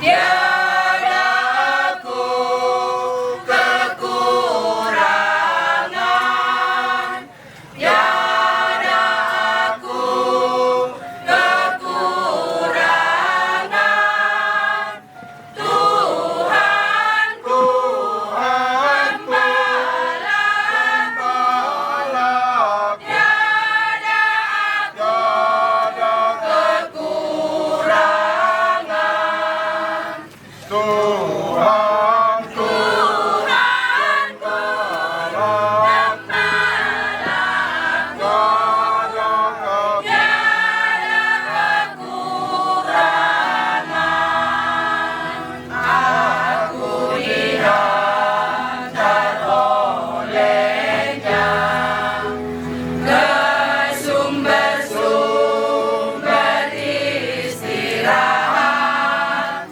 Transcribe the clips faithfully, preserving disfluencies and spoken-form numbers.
Tiada aku kekurangan, tiada aku kekurangan. Tuhan, Tuhan, gembala, gembala, tiada aku, tiada aku kekurangan. Tuhan, Tuhan, gembala, gembala, tiada kekurangan. Aku diantar olehnya ke sumber-sumber istirahat,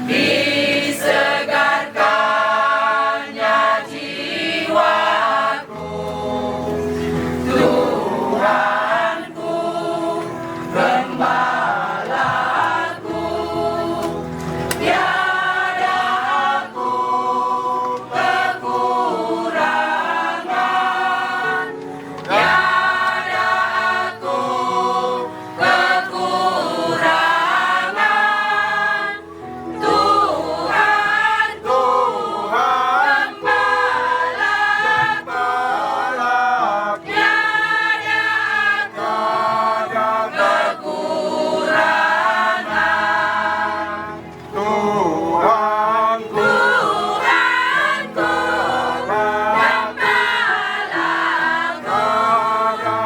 disegarkannya jiwaku. Tuhanku, gembalaku, tiada aku kekurangan, tiada aku kekurangan. Tuhan, Tuhan, gembala, gembala, tiada aku, tiada aku kekurangan. Tuhanku, Tuhanku, gembala, gembala,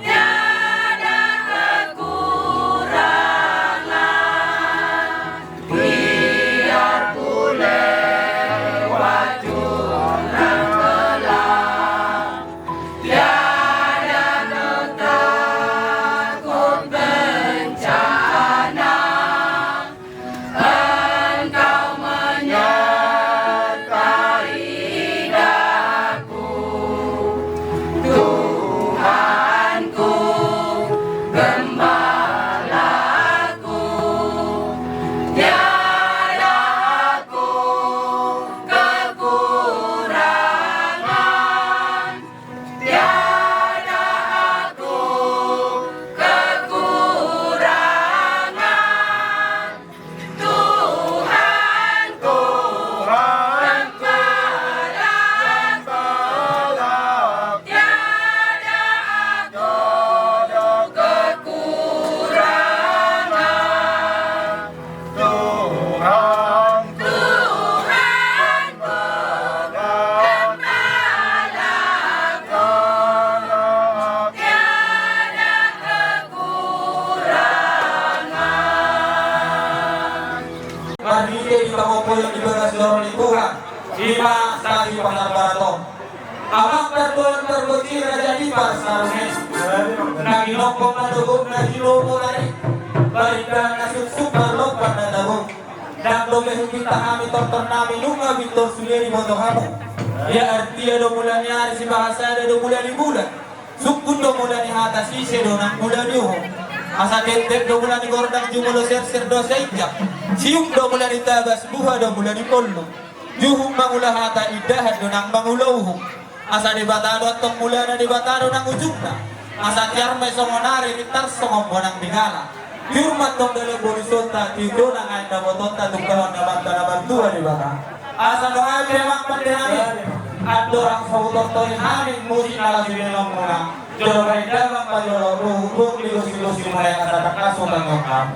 tiada kekurangan. Biar ku lewat jurang gelap, tiada takut bencana. Engkau menyertai lidahku, Tuhanku, gembalaku, tiada aku kekurangan. Tiada aku kekurangan. Tuhan, Tuhan, gembala, gembala, tiada aku kekurangan. Tuhan, Tuhan, gembala, tiada kekurangan. Marhite di pangompolan di bagas joro ni Tuhan, i ma sari pasar barato. Amang pardolan pargonsi raja ni parsarunge. Na ginongkon na dohot na di lomo tari. Parindahan na suksuk parlompan na tabo. Ndang dope hupinta hami tortor nami nunga pintor sude diboto hamu. Ia artia do mula ni ari sipahasada do mula ni bulan. Sungkun do mula ni hata sise do nang mula ni uhum. Asa teptep do mula ni gordang jumolo serser do sainjak. Siuk do mula ni tabas buha do mula ni pollu. Juhut mangula hata indahan do nang mangula uhum. Asa Debata do antong mulana, Debata do nang ujungna. Asa tiar ma i songon ari, rintar songon bonang di gala. Tiur ma antong dalan bolusonta, tiur do nang aek dapotonta, tungkahon na banta na bantua Debata. Asa dohot pe amang pande nami, andorang so hutortori hami musik na laos dibaen muna. Jolo baen damang ma jolo ruhut, ruhut di gosi-gosi mulai asa tangkas hutangihon.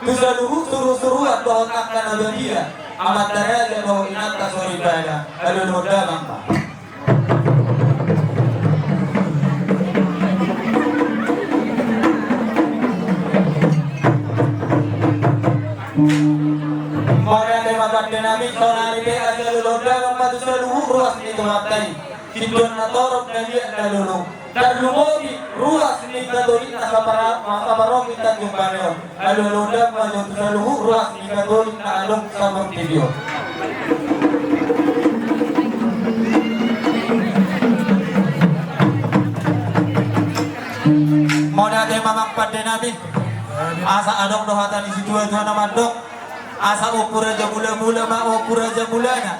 Tu saluhut suru-suruan dohot angka na badia, amanta raja dohot inanta soripada, alu dohot damang ma. Pande nami, saonari pe alualuhon damang ma tu saluhut ruas ni Tuhanta i. Sintuan na torop, na liat, na lolo. Tarlumobi ruas ni Katolik na sapara-, saparoki Tanjung Balai on. Alualuhon damang ma jo tu saluhut ruas ni Katolik na adong saportibi on. Mauliate ma amang pande nami. Asa adong do hata ni situatua na mandok, asa ompu raja mulamula ma ompu raja mulana.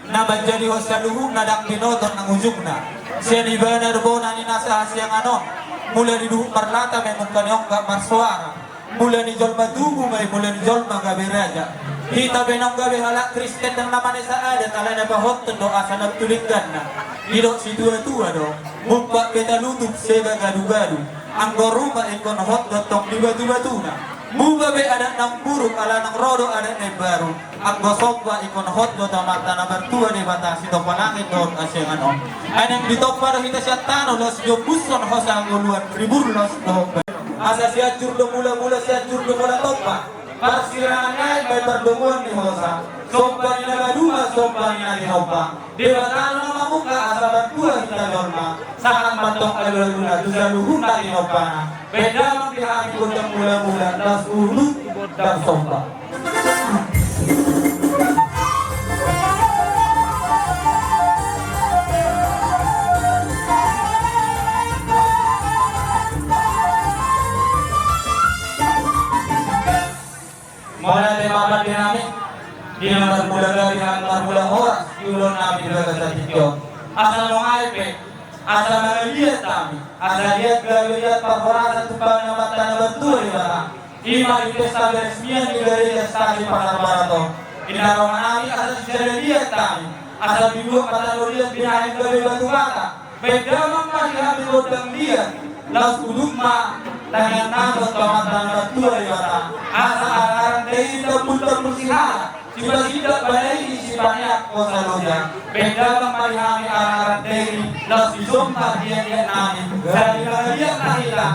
Na manjadihon saluhutna ndang binoto nang ujungna. Sian ibana do bona ni na sahasiangan on. Mula ni duhut marlata ma i mungka ni ongga marsoara. Mula ni jolma tubu ma i, mula ni jolma gabe raja. Hita pe naung gabe halak Kristen ndang na manesa adat, alai na pahothon do asa na tu dengganna. Didok situatua do, mumpak pe talutup seba gadugadu. Anggo ruma ingkon hot do tong di batubatuna. Muba pe adat na umburuk ala naung ro do adat na imbaru. Anggo somba ingkon hot do tu Amanta na martua Debata sitompa langit dohot hasiangan on. Ai naeng ditompa do hita sian tano laos diombushon hosa hangoluan, ribur laos dohot ba-. Asa Sianjur do mulamula, Sianjur do mula tompa. Parsirangan ni aek ma i pardomuan ni hosa. Somba ni na maduma, somba ni na tinompa. Debata do na mamungka asa martua hita jolma. Sahat ma antong alualuna tu saluhutna tinompana. Baen damang di hami gondang mulamula, laos uduti gondang somba. Mauliate ma pande nami. Di na marmula gabe, di na marmula horas di ulaon nami di bagasan tingki on. Asa nuaeng pe, asa mangaliat hami, asa liat gabe liat parhorasan tu Amanta na martua Debata. I ma di pesta peresmian ni gareja Stasi Pasar Barat on. Ninna roha nami asa sijalo liat hami, asa dibuat mata na liat, binahen gabe batu bata. Baen damang ma di hami gondang liat, laos udut ma tangiang nami tu Amanta na martua Debata. Asa arangan diri tambul-tambul sihala, sipasindak banaini sipaneang hosa loja. Baen damang ma di hami arangan diri, laos dijou ma liat-liat nami. Sai mangaliat ma hita.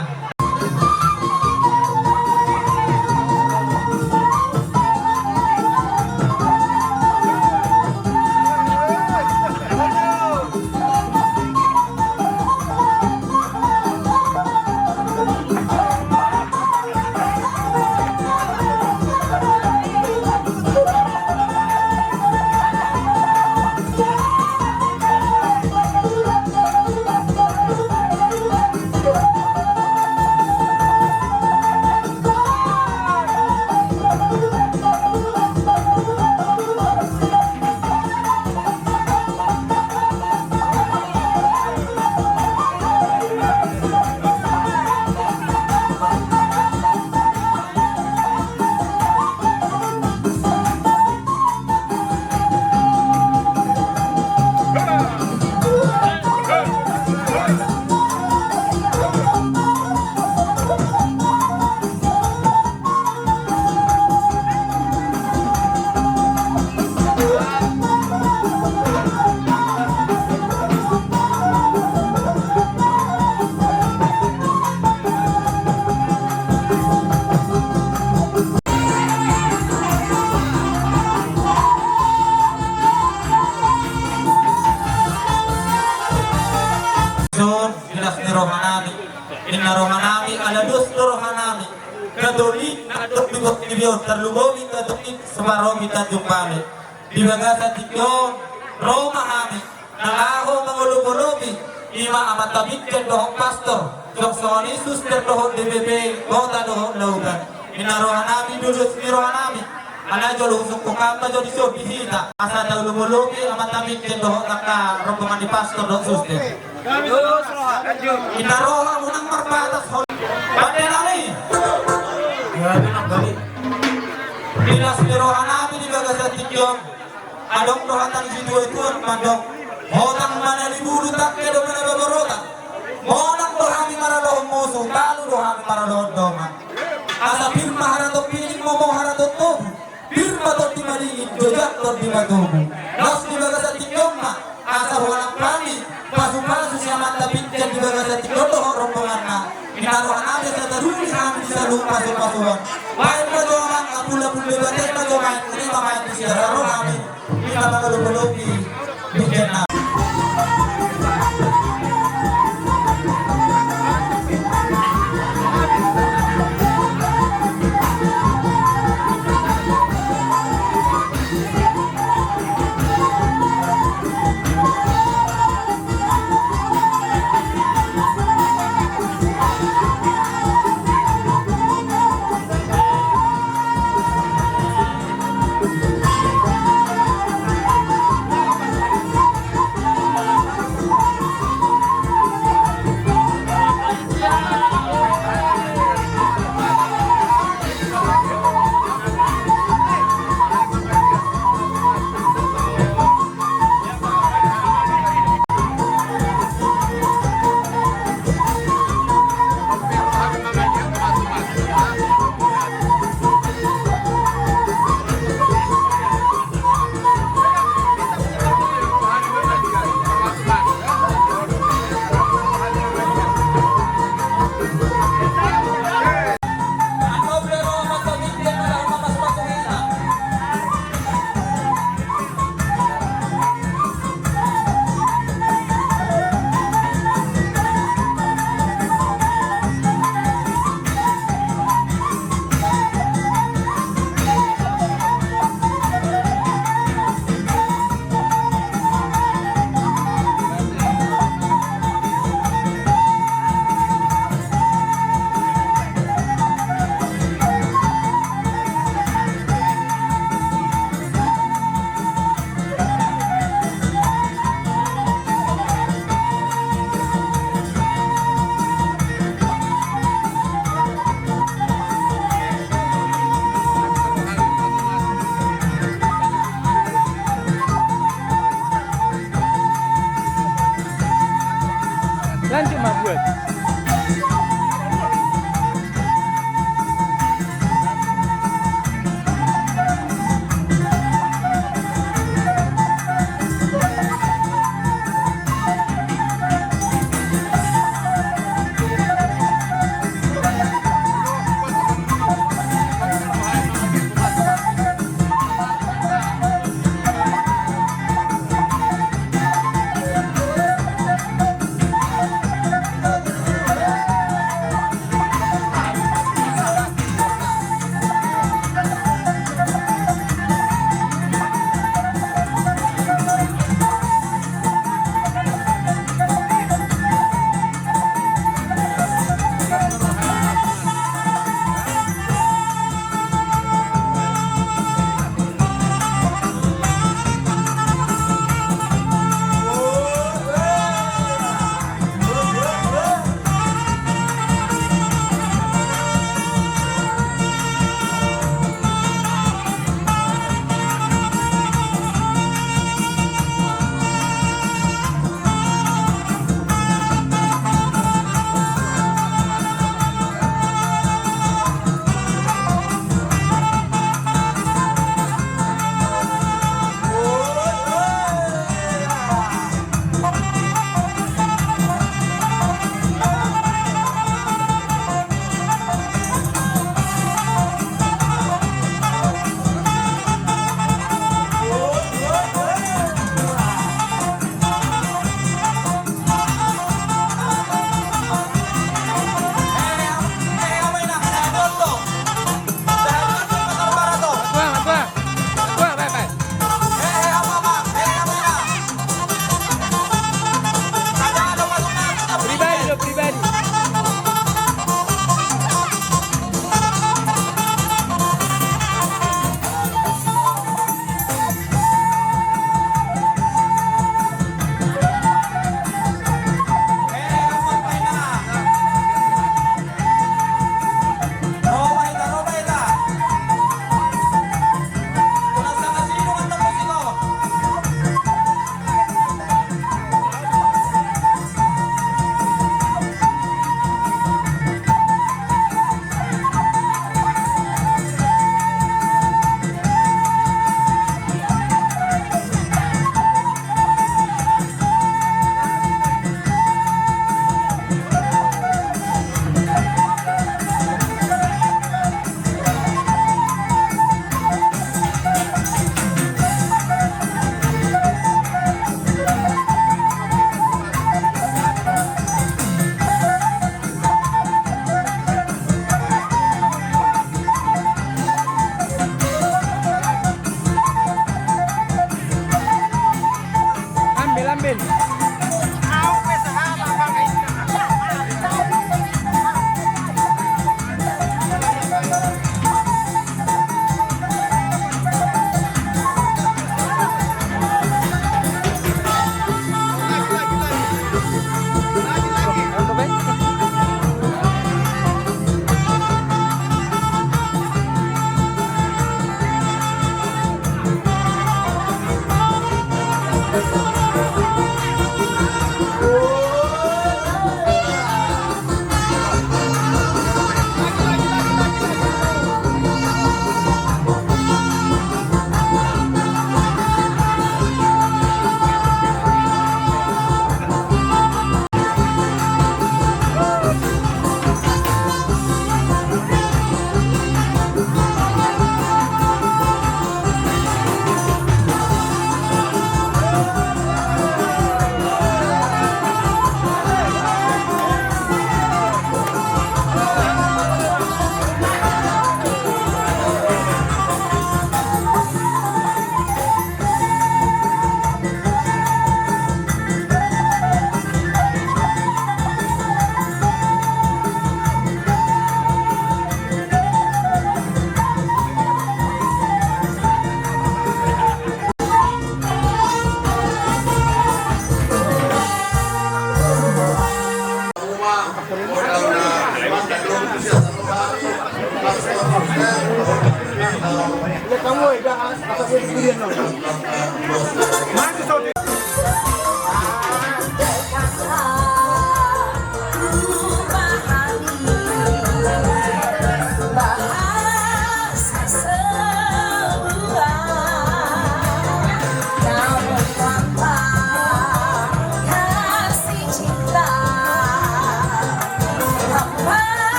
Son, di las ni roha nami, ninna roha nami, ala dos do roha nami. Katolik na adong di portibi on, tarlumobi Katolik saparoki Tanjung Balai. Di bagasan tingki on, ro ma hami na laho mangolop-olopi, i ma amanta binsen dohot pastor, songon i suster dohot D P P kota dohot lautan. Ninna roha nami, dos ni roha nami. Alai jolo husungkun hami ma jo dison di hita, asa taolop-olopi amanta binsen dohot angka rombongan ni pastor dohot suster. Ninna roha unang marbatas hol-. Pande nami. Di las ni roha nami di bagasan tingki on. Adong do hata ni situatua na mandok, hotang ma na di bulu, tangke do ma na baborotan. Monang do hami maradophon musu, talu do hami maradophon dongan. Asa pir ma haraton pir, momo haraton tobu. Pir ma tondi madingin, jojak tondi matogu. Laos di bagasan tingki on ma, asa hualap hami pasu-pasu sian amanta binsen di bagasan tingki on dohot rombonganna. Ninna roha nami asa taruli hami di saluhut pasu-pasuan. Baen ma jo amang apul-apul Lupa tenda domain, ini domain di sini, harus kami minta maklum melobi bikin.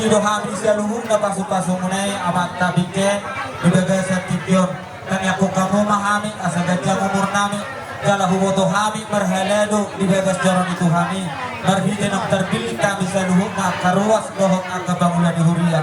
Di do hami di saluhutna pasu-pasumuna i, Amanta Bingke, di bagasan tingki on. Tangiangkon hamu ma hami asa ganjang umurnami, jala huboto hami marhalado di bagas joro ni Tuhan i, marhite naung tarpillit hami saluhutna angka ruas dohot angka pangula ni huria.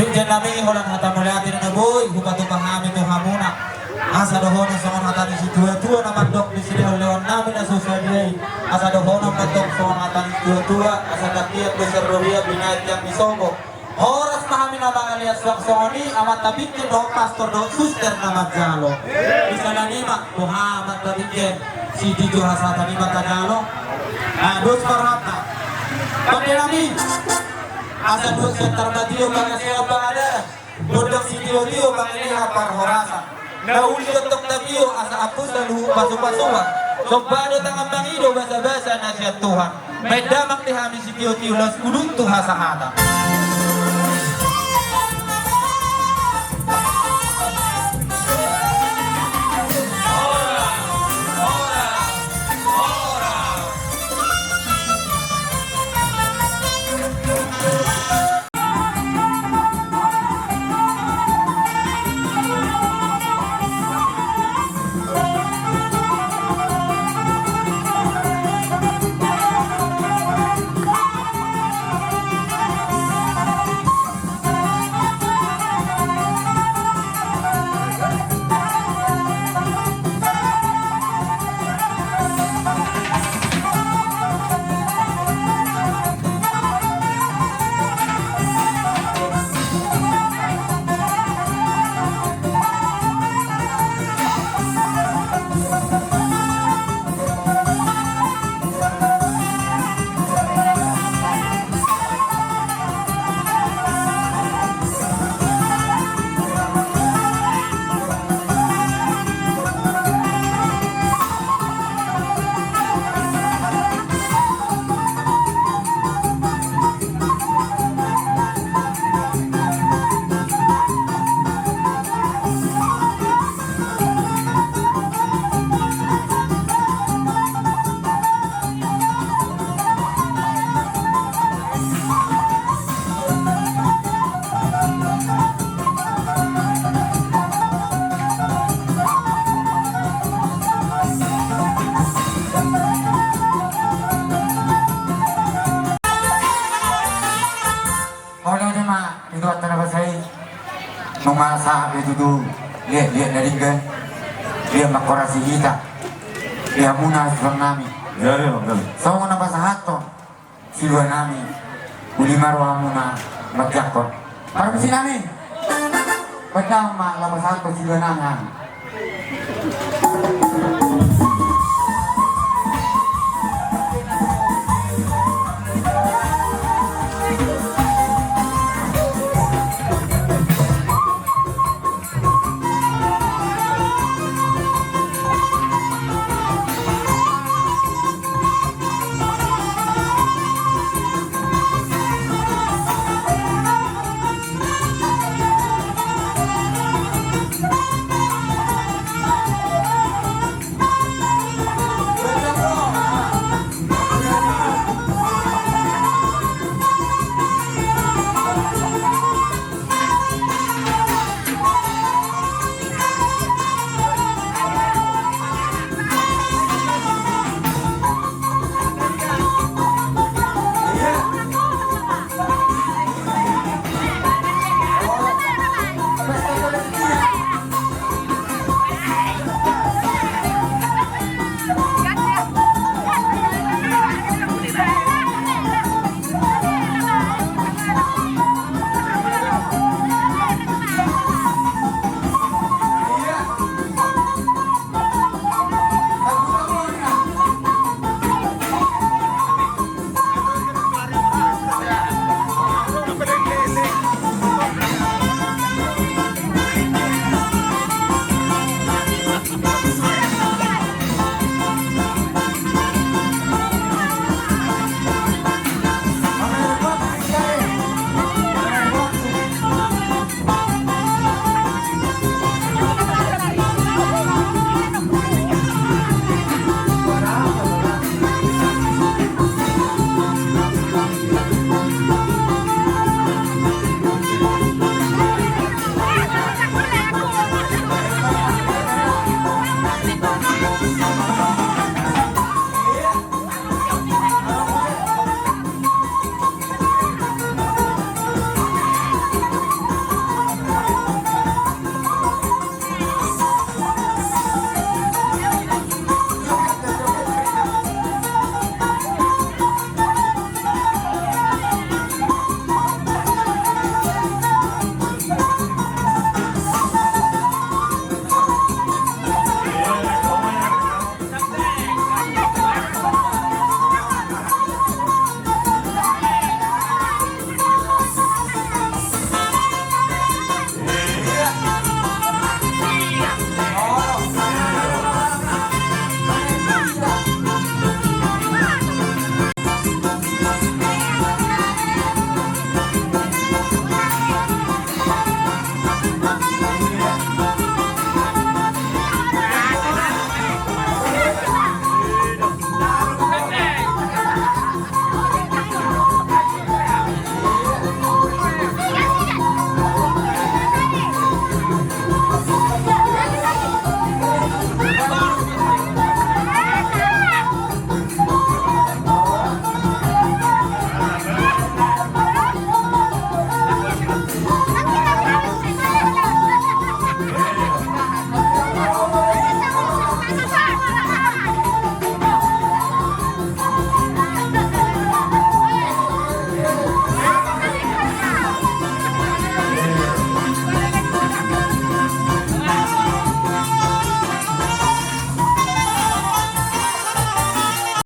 Bingkennami, holan hata mauliate na boi hupatupa hami tu hamuna. Asa dohonon songon hata ni situa-tua na mandok di silehon-lehonnami na so sadia i. Asa dohonon mandok songon hata ni situa-tua, asa tangkiat do sian roria, binahen tiang ni sopo. Horas ma hami na mangalean suang songon i, Amanta Bingke dohot pastor dohot suster na manjalo. Di siala ni i ma, boha Amanta Bingke, sititi do hasahatan i ma tajalo. Nah, dos ma rohanta. Pandenami, asa dos sian tarbatiho pangaseon pangadaran. Gondang sitio-tio mangaliha parhorasan. Na uli dontong tapio asa ampu saluhut pasu-pasuna. Somba do tangan mangido basa-basa na sian Tuhan. Baen damang di hami sitio-tio laos udut tu hasahatan. Olo, ima di Tuhanta na basa i. Nunga sahat be tutu liat-liat na denggan, liat manghorasi hita di hamuna suang nami. Songon na pasahathon siluanami, uli ma rohamuna manjangkon. Parmusiknami, baen damang ma laho pasahathon siluanami.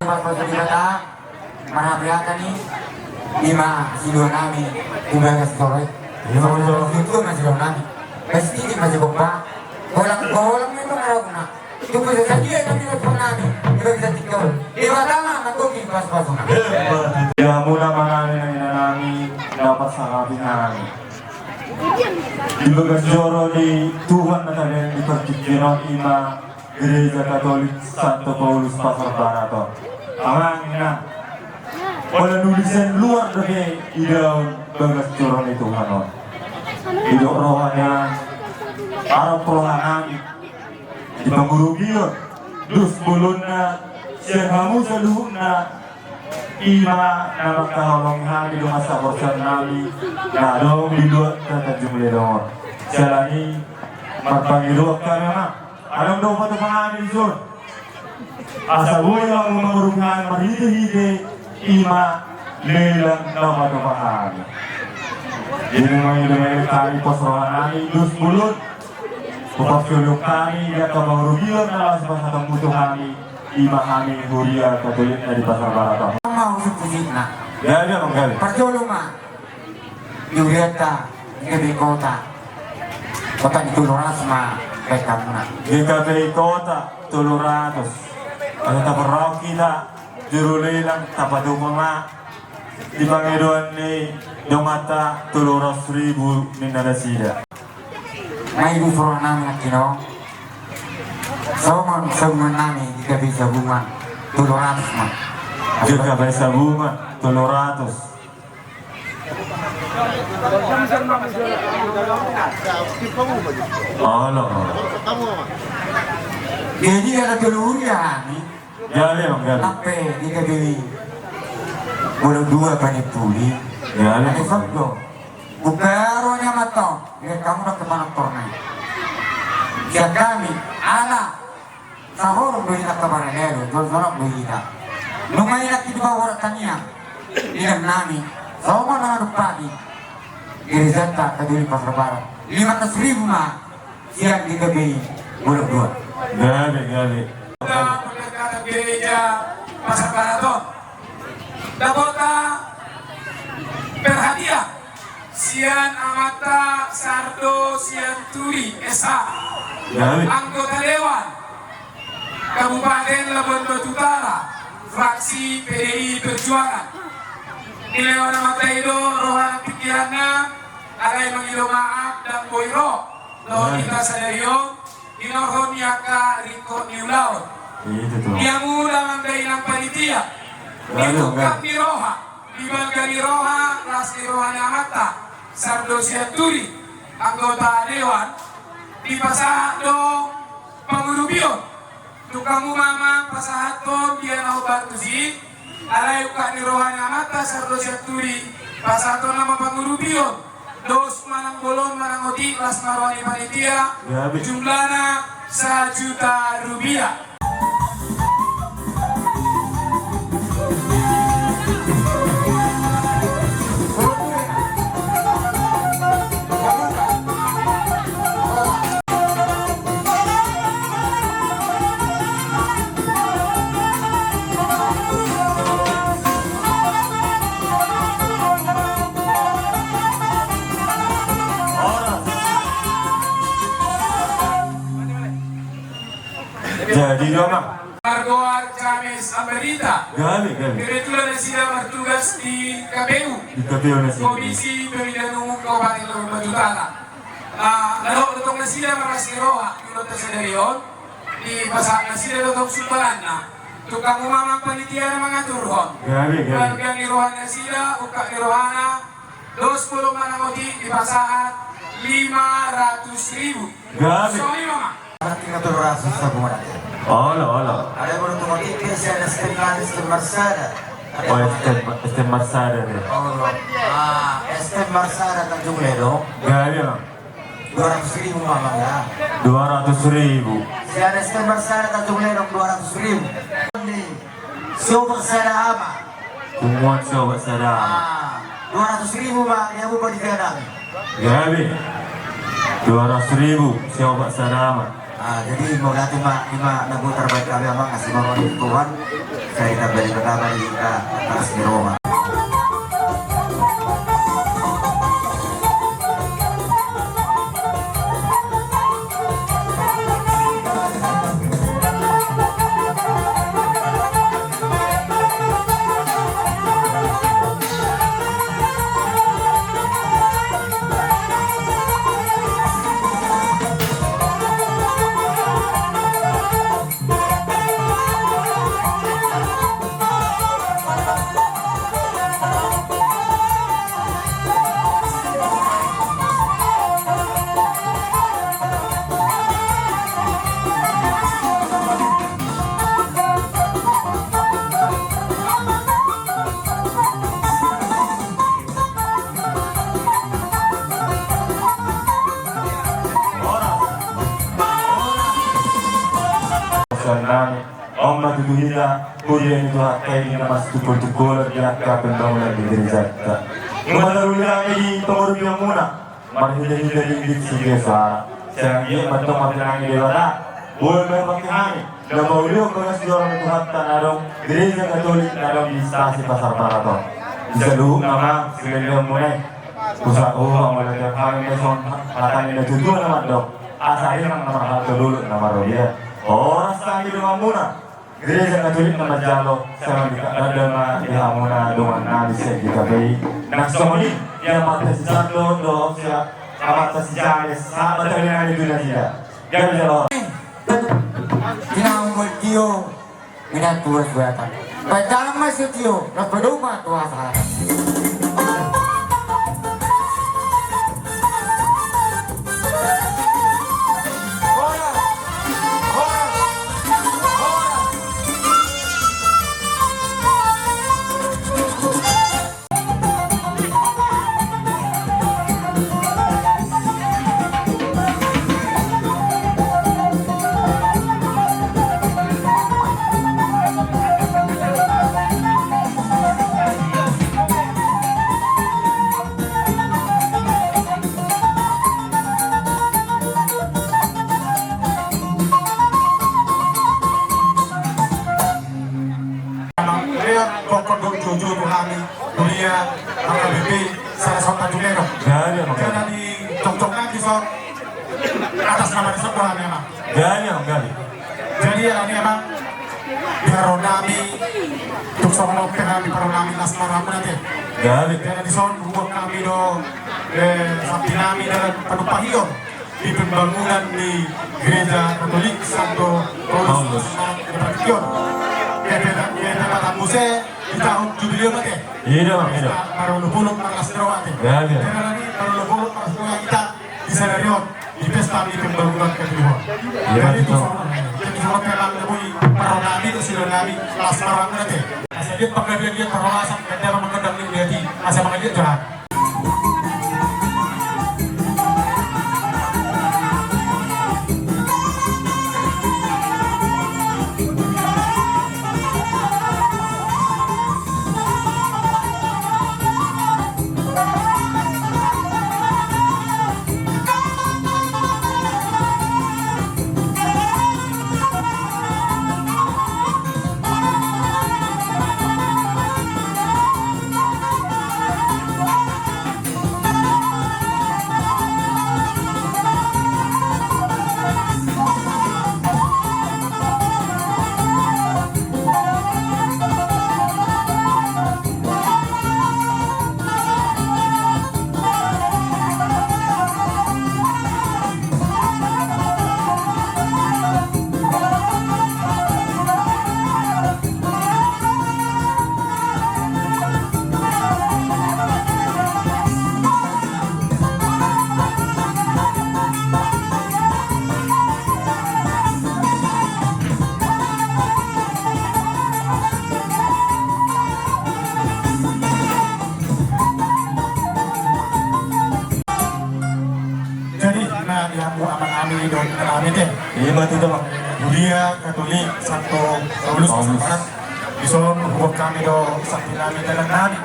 Pasu-pasu Debata, marhata-hata ni, ima sidua nami, di bagas toroi. Ima sidua nami. Pasti ima sidua. Holang, holang itu ngarapna. Tubuh sasadia nami, nami. Di bagas tinggal. Debata ma, manggohi pasu-pasuna. Di hamuna ma nami, nami, nami, dapat sangat nami. Di bagas joro ni Tuhan na tading di partingkian on ima Gereja Katolik Santo Paulus Pasar Barat on. Amang inang, pala nulisan luar dope idaon bagas joro ni Tuhan on. Didok rohana, arop rohanami di pangurupion, dos bolonna, sian hamu saluhutna, ima na mangkaholongi hami dongan saporseaon nami na adong di luat Tanjung Ledong on. Siala ni i marpangidoan hami ma, adong do patupa hami dison. Asa boi hamu mangurupi hami marhite-hite ima lelang na patupa hami. Jadi mangido-ido hami pos rohanami dos bolon. Pos rohanami di angka pangurupion na laos pasahatonmu tu hami. Ima hami huria Katolik na di Pasar Barat on. Ima husip-husipna. Gabe, amang, gabe. Parjolo ma. Di hurianta, di G K P I Kota. Kota ni tolu ratus ma, baen hamuna. G K P I Kota, tolu ratus. Asa taparrohahon hita, juru lelang, tapatupa ma. Di pangidoan ni donganta tolu ratus ribu ninna nasida. Maido surat nami nangkin on. Songon sabungan nami di G K P I Sabungan tolu ratus ma. Di G K P I Sabungan tolu ratus. Olo. Jadi ada tolu huria nami. Gabe, amang, gabe. Sampe di G K P I Bolon Dua Panimpuli. Gabe. Ane sabdo. Buka rohana ma tong, lihat hamu na kemana torna. Sian hami, ala, sahorong do hita kabar lelo, jolok-jolok do hita. Nunga inak di bawah orang taniang. Inak nami, songon na dumpati. Gerejanta Katolik Pasar Barat. Lima ratus ribu ma. Sian di G K P I Bolon Dua. Gabe, gabe. Pendekatan Gereja Pasar Barat on. Dapot perhatian sian Amanta Sardo Sianturi, S H. Gabe. Anggota Dewan Kabupaten Labuan Batu Utara, fraksi P D I Perjuangan. Dilehon Amanta i do roha nang pingkiranna, alai mangido maaf ndang boi ro. Dohot hita sadari on, dinorhon ni angka ringkot ni ulaon. Di hamu damang dainang panitia, di tungkap ni roha, di balga ni roha, las ni roha ni Amanta Sardo Sianturi, anggota dewan, dipasahat do pangurupion. Tung hamu ma amang pasahathon dia na hombar tusi, alai ungkap ni roha ni Amanta Sardo Sianturi, pasahathon nama pangurupion, dos manang bolon manang otik, las ma roha ni panitia. Gabe. Jumlahna sajuta rupiah. Jadi, Amang. Margoar James Ambarita. Gabe, gabe. Kebetulan nasida martugas di K P U. Di K P U nasida. Komisi Pemilihan Umum Kabupaten Labuan Batu Utara. Ah, laho do tong nasida marlas ni roha, di ulaonta sadari on, dipasahat nasida do tong sumbanganna. Tung hamu ma amang panitia na mangaturhon. Gabe, gabe. Balga ni roha nasida, ungkap ni rohana, dos bolon manang otik dipasahat lima ratus ribu. Gabe. Songon i ma amang. Berarti na tolu ratus sabungan. Olo, olo. Ada bolon tu otik, sian S T M, S T M Marsada. Oh, S T M, S T M Marsada deh. Olo. Ah, S T M Marsada Tanjung Ledong. Gabe, amang. Dua ratus ribu ma amang ya. Dua ratus ribu. Sian S T M Marsada Tanjung Ledong dua ratus ribu. Ni, siopat sada ama. Punguan siopat sada ama. Ah, dua ratus ribu ma, dia buka di jalan. Gabe. Dua ratus ribu, siopat sada ama. Ah, jadi mauliate ma, ima na boi tarbahen hami, Amang, asi ma roha ni Tuhan. Sai tambah ni pertama di, ah, atas di Roma. Sannami, on ma tutu hita, huria ni Tuhanta i na masitungkol-tungkolan di angka pembangunan di gerejanta. Nunga taruli hami di pangurupion muna, marhite-hite ringgit sitio soara. Sai anggiat ma antong martangiang di Debata, boi ma dipake hami na maulion bagas joro ni Tuhanta na adong Gereja Katolik na adong di Stasi Pasar Barat on. Di saluhutna ma silehonmuna i. Husa, oh, mauliate hami ma dison hata ni natuatua na mandok: Asa inang na marhalto, lolo na marrobean. Horas hami donganmuna Gereja Katolik na manjalo, sai mandok danda ma di hamuna dongannami sian G K P I. Nang songon i di amanta si Sando dohot sian amanta si Jales, sahabat hami nang di dunia jia. Gabe jalo. Tinambol tio, minantu bersuatan. Pertama setio, na pedoman tua sahara. Leon, pokok dok jojo tu hami, huria, H K B P, salah satu tu Leon. Gabe, Amang. Jala di congcong nang dison, atas nama dison tu hami, Amang. Gabe, Amang, gabe. Jadi, ya, ini, Amang, di haro nami, tung songon on pe hami, paro nami las marhamu nanti. Gabe. Jala dison, hubuat hami do, eh, santi nami dalan panumpahion di pembangunan ni Gereja Katolik Santo Paulus. Paulus. Di Batak Kion. Gabe, gabe, gabe, muse di tahun jubileo mate. Iya, Amang, iya. Marolopolop, marlas ni roha te. Iya, iya. Jadi, marolopolop, marlas ni roha hita di sadari on, di pesta ni pembangunan Katolik on. Iya, jadi, betul. Itu soal, jadi, soal pelang, jadi, paro nami, tu sila nami, las marang nanti. Asa dia panggabean dia, paro asa, kan dia manggendang ni dia di, asa manggabean jahat. Jadi, na di hamu amanami dohot inanami te. Ima tutu, Amang. Huria Katolik Santo Paulus. Paulus. Pasaran. Dison hubuat hami do santi nami, dalan nami.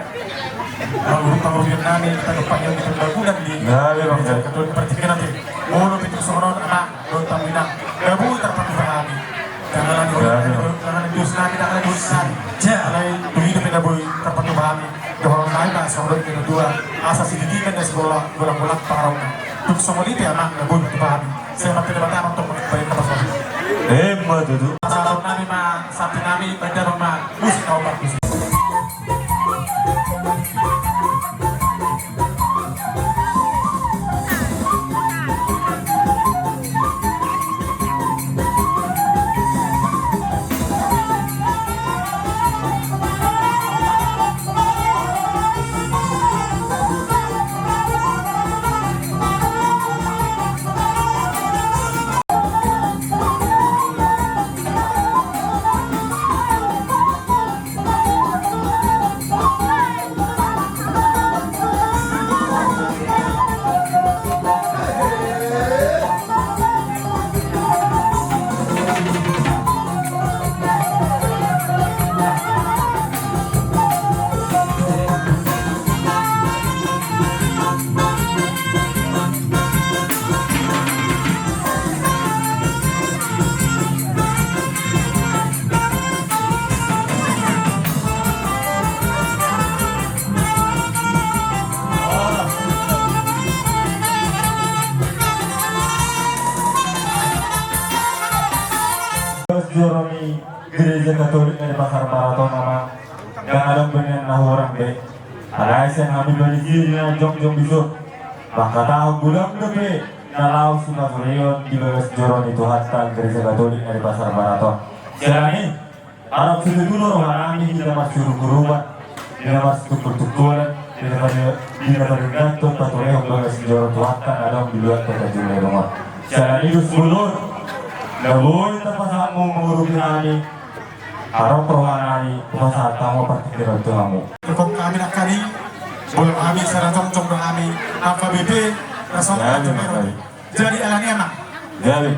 Lalu pangurupion nami, hita do pahion di pembangunan di. Nah, iya, Amang. Gereja Katolik Partikena te. Molo pe tung songon on, Amang. Dohot hamu inang, na boi tarpatupa hami. Dangani dos nami, dangani dos nami. Alai dung i dope na boi tarpatupa hami dohonon nami ma songon dok ni natua-tua, asa sititi ma na sibola, bolang-bolang pangarahutna. Tung songon i pe amang na boi tarpatupa hami. Sai marhite Debata ma tong baen na pasahat. Emma tutu. Pasahaton nami ma sapi nami baen damang ma musik na opat musik. Joro ni Gereja Katolik na di Pasar Barat on, amang, ndang adong be nian na hurang be. Alai sian hami panitian na jongjong di son, mangkatahon godang dope na laos sipatureon di bagas joro ni Tuhanta Gereja Katolik na di Pasar Barat on. Siala ni i, harap situtu do roha nami hita marsiurup-urupan, di na marsitungkol-tungkolan, di na pari-, di na parindathon paturehon bagas ni joro Tuhanta na adong di luat Tanjung Lereng on. Siala ni i dos bolon, na boi tapasahat hamu mangurupi hami, harap roha nami, hupasahat hamu partingkian tu hamu. Tongtong hami nangkin, bolon hami sada jongjong do hami, H K B P, resort Tanjung Lereng. Jadi alani i, amang. Jadi.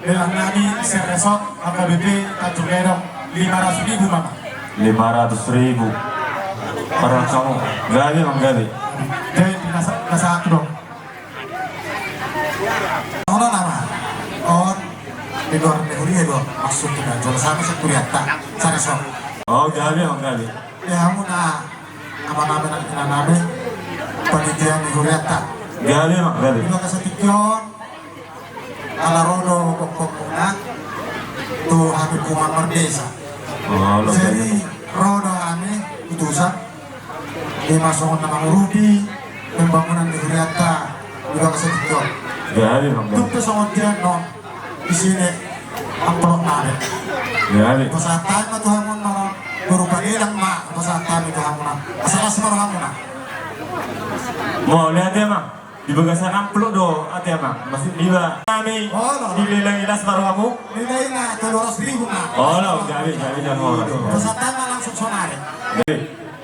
Lelang nami sian resort H K B P Tanjung Lereng lima ratus ribu, amang. Lima ratus ribu. Parang kamu. Gabe, amang, gabe. Jadi, nasa, nasa aku dong. Ono nama. On. Di luar negeri ya, dong. Maksudnya, jolo sama sekuriata. Sa resort. Oh, gabe, amang, gabe. Ya, hamu na. Amanami nang inanami, panitia ni hurianta. Gabe, amang, gabe. Di bagasan tingki on, ala ro do gokhonmuna tu hami punguan mardesa. Jadi, ro do hami utusan, ima songon na mangurupi pembangunan ni hurianta di bagasan tingki on. Gabe, amang, gabe. Tung pe songon dia non. Di sini amplop nami. Hupasahat hami ma tu hamu na, boru Panggilang ma, hupasahat hami tu hamu na. Asa las ma rohamuna. Mauliate, amang. Di bagasan amplop do ate, amang. Maksud niba. Nami. Olo. Dilelang i, las ma rohamu. Lelang i na tolu ratus ribu na. Olo, gabe, gabe, gabe, olo. Hupasahat hami ma langsung saonari. Gabe.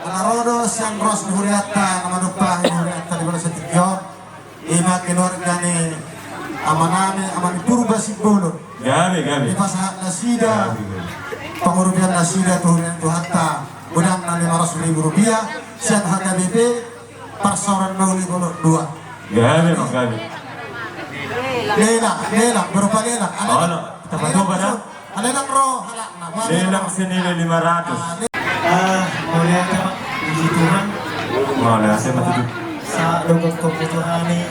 Ala ro do sian ruas ni hurianta, na manumpahi hurianta di bagasan tingki on. Ima keluarga ni amanami, Ama ni Purba Simbolon. Gabe, gabe. Dipasahat nasida, gabe, gabe, pangurupian nasida tu hurian Tuhanta, godangna lima ratus ribu rupiah, sian H K B P, Parsaoran Mauli Bolon dua. Gabe, amang, gabe. Lelang, lelang, berupa lelang. Ada. Olo, tempat coba dah. Ada nang ro halak na, lelang senilai lima ratus. Ah, mauliate, amang, puji Tuhan. Mauliate, amang, puji. Sa dohot kebutuhan ni,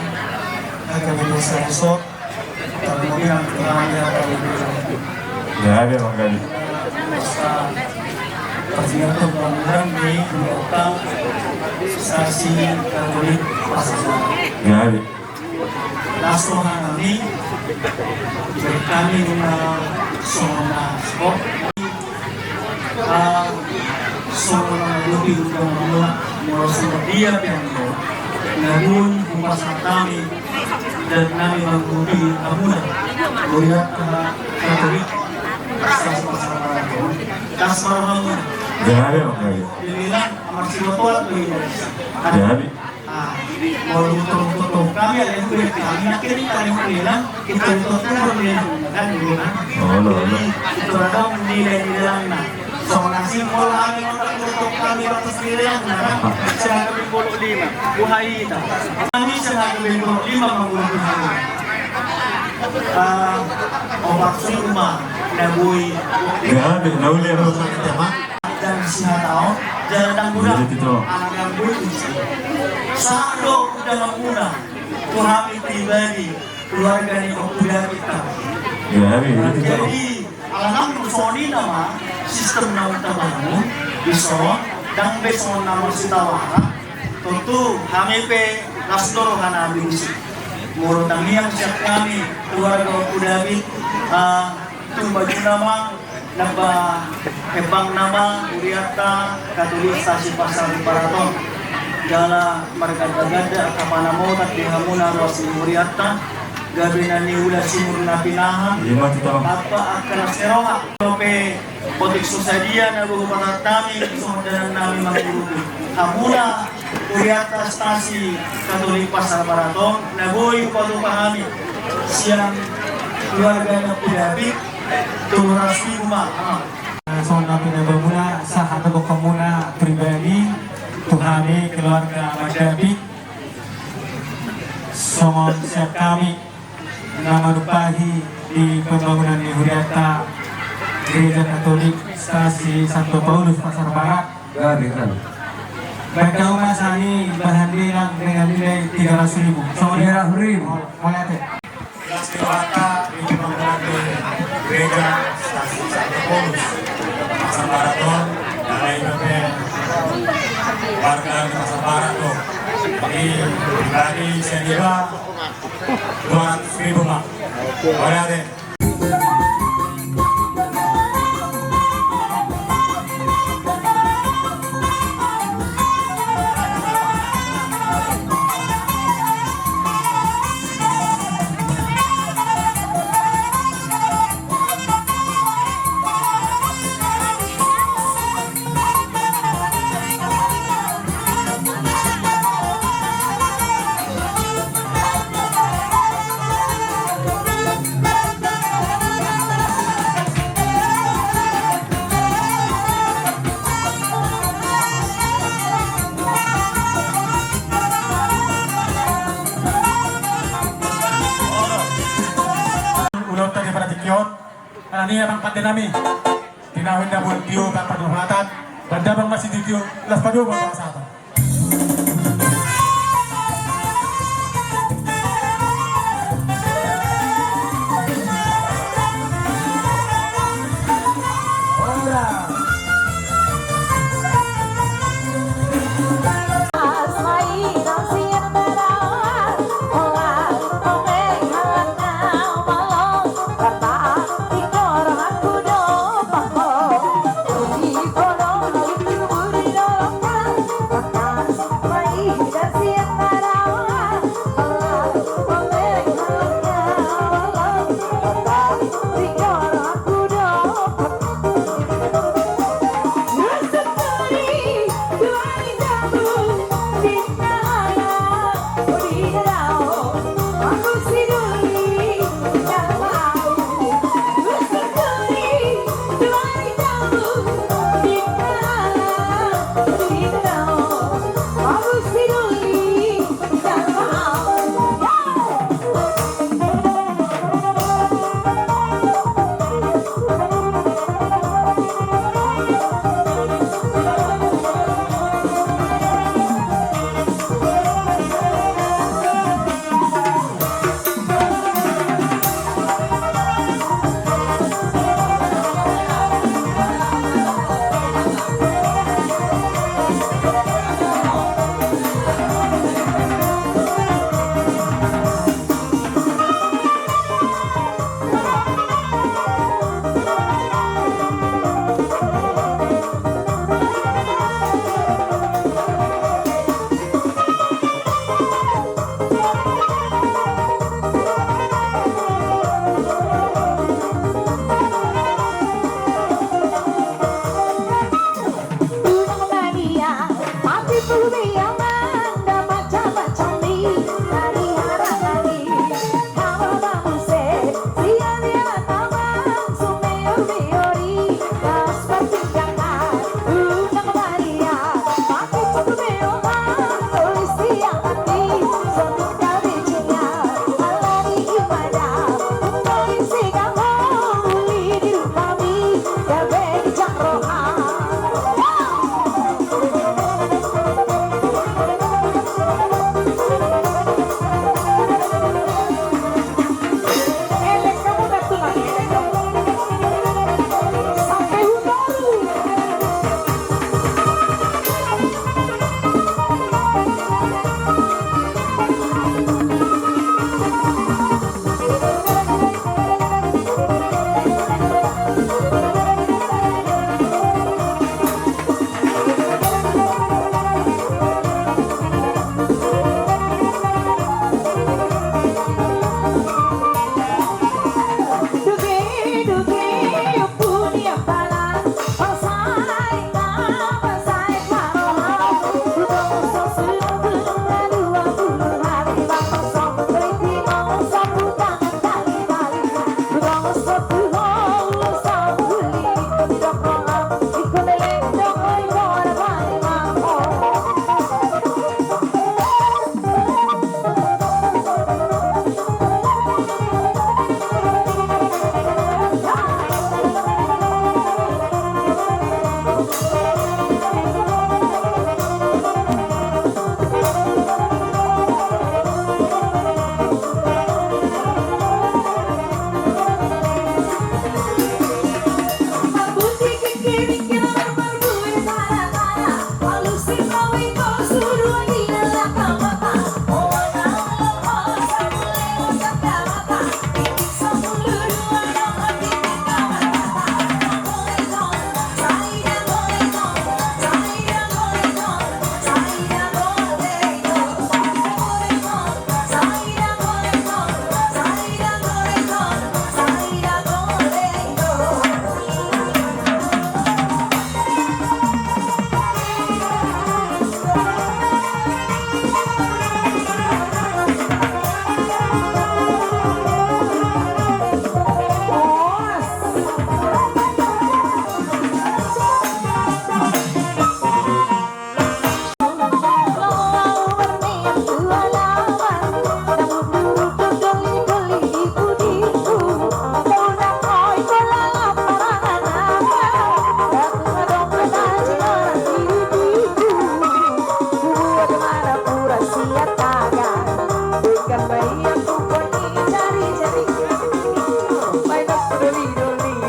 agak bisa resort. Tapi mungkin yang kurang ya, kalau bisa. Ya, ada, amang, gabe. Sa persiapan pembangunan di Kota Stasiun Katolik Pasar. Ya, ada. Las roha nami, berkami nuna songon na so. Ah, songon na lobi nuna mula, mula songon dia pe anggo. Na boi hupasahat nami, dan nami mangurupi hamuna. Melihat Katolik, sas pasaran. Las roha hamuna. Jadi, amang, gabe. Dibilang, amar siwat-wat, jadi. Ah, molo hutor-hutor tu hami, alai huhut hami nangkin i, tadi hulelang, hutor-hutor tu hami lelang, kan, gitu, kan? Olo, olo. Jadi, hutor adong nilai-nilai na. Songon na asing, molo hami hutor-hutor tu hami batas nilai na, kan? Sehari bolok lima, buhai hita. Hami sehari bolok lima, manggunakan hami. Ah, opat suru ma na boi. Ya, na uli ya. Dan sihataon, jala ndang godang. Iya, Tito. Anak yang boi kunci. Sado undanganmuna tu hami pribadi, keluarga ni Ompu David. Ya, iya, Tito. Jadi, ala nang songon i nama sistem naung tabangun, dison, ndang be songon na marsitawaran, tontu hami pe las do roha nami disi. Molo tangiang sian hami, keluarga Ompu David, ah, tumbajuna ma, namba hembangna ma, hurianta, Katolik Stasi Pasar Barat on. Jala marganda-ganda angka panamotan di hamuna ruas ni hurianta, gabe na niula sumur na pinahan. Iya, ma, Tito. Tanpa angka las ni roha. Dope otik so sadia na boi hupasahat hami, songon dalan nami mangurupi. Hamuna hurianta Stasi Katolik Pasar Barat on, na boi hupatupa hami sian keluarga ni Ompu David, tolu ratus ribu ma. Ah. Songon na pinabamuna, sahat do gokhonmuna pribadi tu hami keluarga David. Songon sian hami na manumpahi di pembangunan ni hurianta Gereja Katolik Stasi Santo Paulus Pasar Barat. Gabe kan. Baik, kau Mas Ani, bahan bilang dengan nilai tiga ratus ribu. Songon i. Tiga ratus ribu. Mauliate. Las ni rohanta di pembangunan di Gereja Stasi Santo Paulus Pasar Barat on, karena itu pe warga di Pasar Barat tuh. Jadi, pribadi saya juga dua ratus ribu, Pak. Mauliate. Ulaonta di partingkian on, ala ni i amang pande nami. Di na hunda buat tio tanpa dua hatan, dan dabang masih di tio, las padua buat bangsa.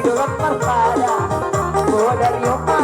Jolong marpada, boa dari oma